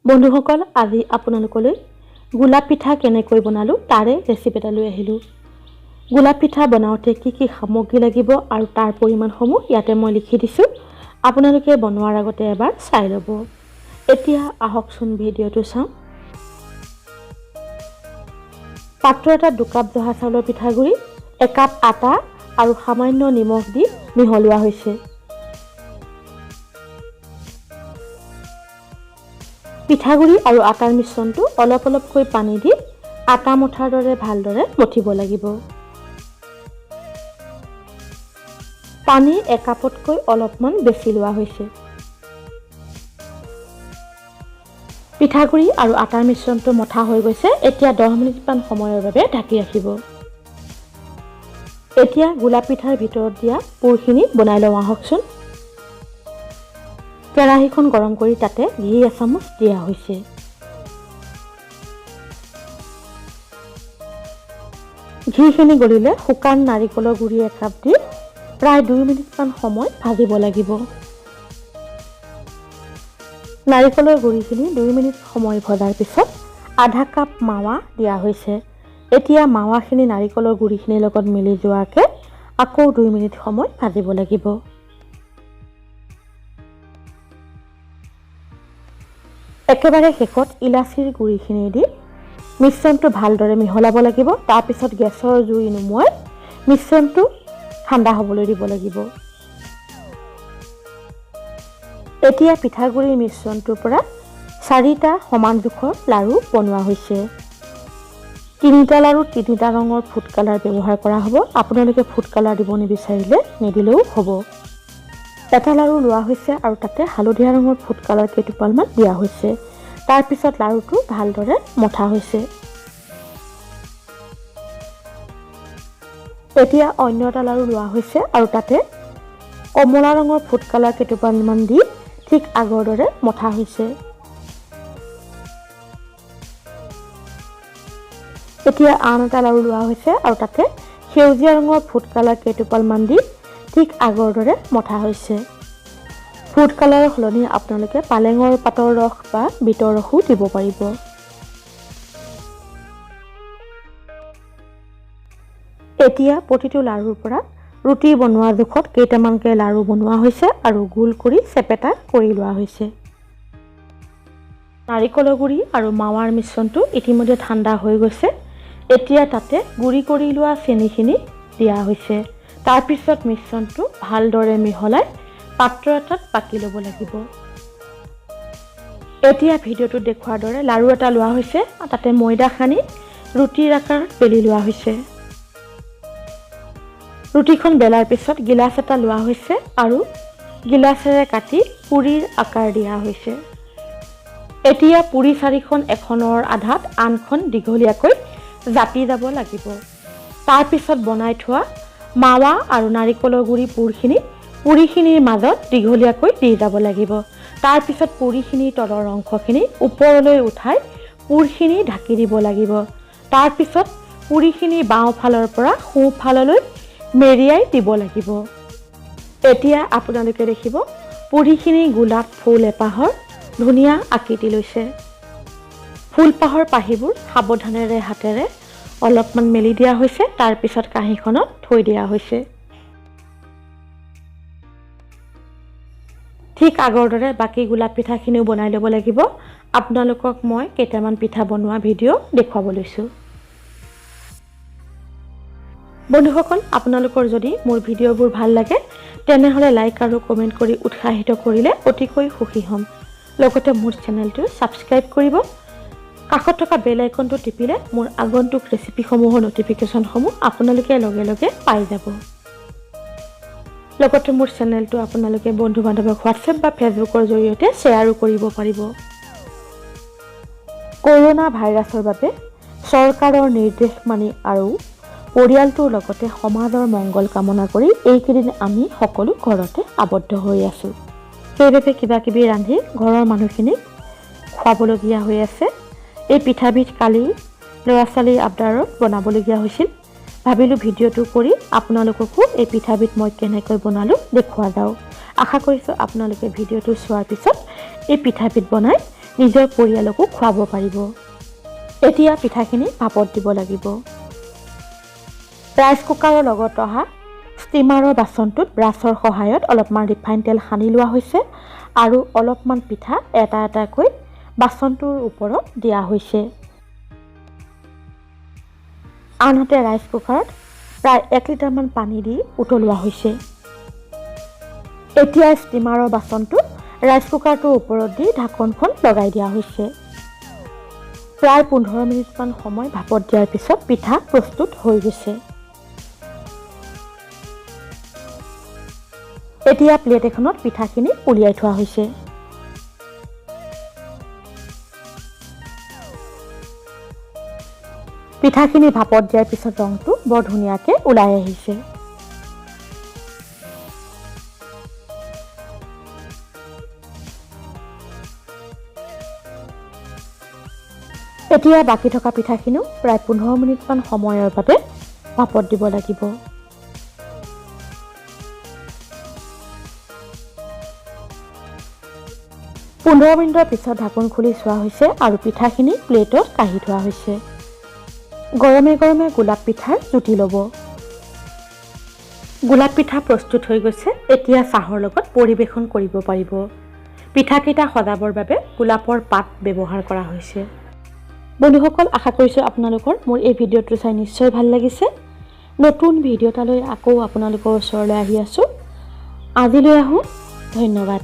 বন্ধুসকল, আজি আপোনালোকলৈ গোলাপ পিঠা কেনেকৈ বনালোঁ তাৰে ৰেচিপি এটা লৈ আহিলোঁ। গোলাপ পিঠা বনাওঁতে কি কি সামগ্ৰী লাগিব আৰু তাৰ পৰিমাণসমূহ ইয়াতে মই লিখি দিছোঁ, আপোনালোকে বনোৱাৰ আগতে এবাৰ চাই ল'ব। এতিয়া আহকচোন ভিডিঅ'টো চাওঁ। পাত্ৰ এটাত 2 কাপ জহা চাউলৰ পিঠাগুড়ি, 1 কাপ আটা আৰু সামান্য নিমখ দি মিহলোৱা হৈছে। পিঠাগুড়ি আৰু আটাৰ মিশ্ৰণটো অলপ অলপকৈ পানী দি আটা মঠাৰ দৰে ভালদৰে মঠিব লাগিব। পানী 1 কাপতকৈ অলপমান বেছি লোৱা হৈছে। পিঠাগুড়ি আৰু আটাৰ মিশ্ৰণটো মঠা হৈ গৈছে। এতিয়া 10 মিনিটমান সময়ৰ বাবে ঢাকি ৰাখিব। এতিয়া গোলাপ পিঠাৰ ভিতৰত দিয়া পুৰখিনি বনাই লওঁ আহকচোন। কেৰাহীখন গৰম কৰি তাতে ঘি এচামুচ দিয়া হৈছে। ঘিখিনি গলিলে শুকান নাৰিকলৰ গুড়ি 1 কাপ দি প্ৰায় 2 মিনিটমান সময় ভাজিব লাগিব। নাৰিকলৰ গুড়িখিনি 2 মিনিট সময় ভজাৰ পিছত আধা কাপ মাৱা দিয়া হৈছে। এতিয়া মাৱাখিনি নাৰিকলৰ গুড়িখিনিৰ লগত মিলি যোৱাকৈ আকৌ 2 মিনিট সময় ভাজিব লাগিব। একেবাৰে শেষত ইলাচিৰ গুড়িখিনি দি মিশ্ৰণটো ভালদৰে মিহলাব লাগিব। তাৰপিছত গেছৰ জুই নুমুৱাই মিশ্ৰণটো ঠাণ্ডা হ'বলৈ দিব লাগিব। এতিয়া পিঠাগুড়িৰ মিশ্ৰণটোৰ পৰা 4টা সমান জোখৰ লাড়ু বনোৱা হৈছে। 3টা লাড়ুত 3টা ৰঙৰ ফুড কালাৰ ব্যৱহাৰ কৰা হ'ব। আপোনালোকে ফুড কালাৰ দিব নিবিচাৰিলে নিদিলেও হ'ব। এটা লাড়ু লোৱা হৈছে আৰু তাতে হালধীয়া ৰঙৰ ফুড কালাৰ কেইটোপালমান দিয়া হৈছে। তাৰপিছত লাড়ুটো ভালদৰে মঠা হৈছে। এতিয়া অন্য এটা লাড়ু লোৱা হৈছে আৰু তাতে কমলা ৰঙৰ ফুড কালাৰ কেইটোপালমান দি ঠিক আগৰ দৰে মঠা হৈছে। এতিয়া আন এটা লাড়ু লোৱা হৈছে আৰু তাতে সেউজীয়া ৰঙৰ ফুড কালাৰ কেইটোপালমান দি ঠিক আগৰ দৰে মঠা হৈছে। ফুড কালাৰৰ সলনি আপোনালোকে পালেঙৰ পাতৰ ৰস বা বিটৰ ৰসো দিব পাৰিব। এতিয়া প্ৰতিটো লাড়ুৰ পৰা ৰুটি বনোৱা জোখত কেইটামানকৈ লাড়ু বনোৱা হৈছে আৰু গোল কৰি চেপেটা কৰি লোৱা হৈছে। নাৰিকলৰ গুড়ি আৰু মাৱাৰ মিশ্ৰণটো ইতিমধ্যে ঠাণ্ডা হৈ গৈছে। এতিয়া তাতে গুড়ি কৰি লোৱা চেনিখিনি দিয়া হৈছে। তাৰপিছত মিশ্ৰণটো ভালদৰে মিহলাই পাত্ৰ এটাত বাকি ল'ব লাগিব। এতিয়া ভিডিঅ'টোত দেখুওৱাৰ দৰে লাড়ু এটা লোৱা হৈছে, তাতে ময়দা সানি ৰুটিৰ আকাৰত বেলি লোৱা হৈছে। ৰুটিখন বেলাৰ পিছত গিলাচ এটা লোৱা হৈছে আৰু গিলাচেৰে কাটি পুৰিৰ আকাৰ দিয়া হৈছে। এতিয়া পুৰি 4খন এখনৰ আধাত আনখন দীঘলীয়াকৈ জাপি যাব লাগিব। তাৰপিছত বনাই থোৱা মাৱা আৰু নাৰিকলৰ গুড়ি পুৰখিনি পুৰিখিনিৰ মাজত দীঘলীয়াকৈ দি যাব লাগিব। তাৰপিছত পুৰিখিনিৰ তলৰ অংশখিনি ওপৰলৈ উঠাই পুৰখিনি ঢাকি দিব লাগিব। তাৰপিছত পুৰিখিনি বাওঁফালৰ পৰা সোঁফাললৈ মেৰিয়াই দিব লাগিব। এতিয়া আপোনালোকে দেখিব পুৰিখিনি গোলাপ ফুল এপাহৰ ধুনীয়া আকৃতি লৈছে। ফুলপাহৰ পাহিবোৰ সাৱধানেৰে হাতেৰে অলপমান মেলি দিয়া হৈছে। তাৰপিছত কাঁহীখনত থৈ দিয়া হৈছে। ঠিক আগৰ দৰে বাকী গোলাপ পিঠাখিনিও বনাই ল'ব লাগিব। আপোনালোকক মই কেইটামান পিঠা বনোৱা ভিডিঅ' দেখুৱাব লৈছোঁ। বন্ধুসকল, আপোনালোকৰ যদি মোৰ ভিডিঅ'বোৰ ভাল লাগে তেনেহ'লে লাইক আৰু কমেণ্ট কৰি উৎসাহিত কৰিলে অতিকৈ সুখী হ'ম। লগতে মোৰ চেনেলটো ছাবস্ক্ৰাইব কৰিব। কাষত থকা বেল আইকনটো টিপিলে মোৰ আগন্তুক ৰেচিপিসমূহৰ ন'টিফিকেশ্যনসমূহ আপোনালোকে লগে লগে পাই যাব। লগতে মোৰ চেনেলটো আপোনালোকে বন্ধু বান্ধৱক হোৱাটছএপ বা ফেচবুকৰ জৰিয়তে শ্বেয়াৰো কৰিব পাৰিব। কৰোণা ভাইৰাছৰ বাবে চৰকাৰৰ নিৰ্দেশ মানি আৰু পৰিয়ালটোৰ লগতে সমাজৰ মংগল কামনা কৰি এইকেইদিন আমি সকলো ঘৰতে আবদ্ধ হৈ আছোঁ। সেইবাবে কিবা কিবি ৰান্ধি ঘৰৰ মানুহখিনিক খুৱাবলগীয়া হৈ আছে। এই পিঠাবিধ কালি ল'ৰা ছোৱালীৰ আবদাৰত বনাবলগীয়া হৈছিল। ভাবিলোঁ ভিডিঅ'টো কৰি আপোনালোককো এই পিঠাবিধ মই কেনেকৈ বনালোঁ দেখুওৱা যাওঁ। আশা কৰিছোঁ আপোনালোকে ভিডিঅ'টো চোৱাৰ পিছত এই পিঠাবিধ বনাই নিজৰ পৰিয়ালকো খুৱাব পাৰিব। এতিয়া পিঠাখিনি ভাপত দিব লাগিব। ৰাইচ কুকাৰৰ লগত অহা ষ্টিমাৰৰ বাচনটোত ব্ৰাছৰ সহায়ত অলপমান ৰিফাইন তেল সানি লোৱা হৈছে আৰু অলপমান পিঠা এটা এটাকৈ বাচনটোৰ ওপৰত দিয়া হৈছে। আনহাতে ৰাইচ কুকাৰত প্ৰায় 1 লিটাৰমান পানী দি উতলোৱা হৈছে। এতিয়া ষ্টিমাৰৰ বাচনটো ৰাইচ কুকাৰটোৰ ওপৰত দি ঢাকনখন লগাই দিয়া হৈছে। প্ৰায় 15 মিনিটমান সময় ভাপত দিয়াৰ পিছত পিঠা প্ৰস্তুত হৈ গৈছে। এতিয়া প্লেট এখনত পিঠাখিনি উলিয়াই থোৱা হৈছে। পিঠাখিনি ভাপত দিয়াৰ পিছত ৰংটো বৰ ধুনীয়াকৈ ওলাই আহিছে। এতিয়া বাকী থকা পিঠাখিনিও প্ৰায় 15 মিনিটমান সময়ৰ বাবে ভাপত দিব লাগিব। 15 মিনিটৰ পিছত ঢাকোন খুলি চোৱা হৈছে আৰু পিঠাখিনি প্লেটত কাঢ়ি থোৱা হৈছে। গৰমে গৰমে গোলাপ পিঠাৰ জুতি ল'ব। গোলাপ পিঠা প্ৰস্তুত হৈ গৈছে। এতিয়া চাহৰ লগত পৰিৱেশন কৰিব পাৰিব। পিঠাকেইটা সজাবৰ বাবে গোলাপৰ পাত ব্যৱহাৰ কৰা হৈছে। বন্ধুসকল, আশা কৰিছোঁ আপোনালোকৰ মোৰ এই ভিডিঅ'টো চাই নিশ্চয় ভাল লাগিছে। নতুন ভিডিঅ' এটালৈ আকৌ আপোনালোকৰ ওচৰলৈ আহি আছোঁ। আজিলৈ আহোঁ, ধন্যবাদ।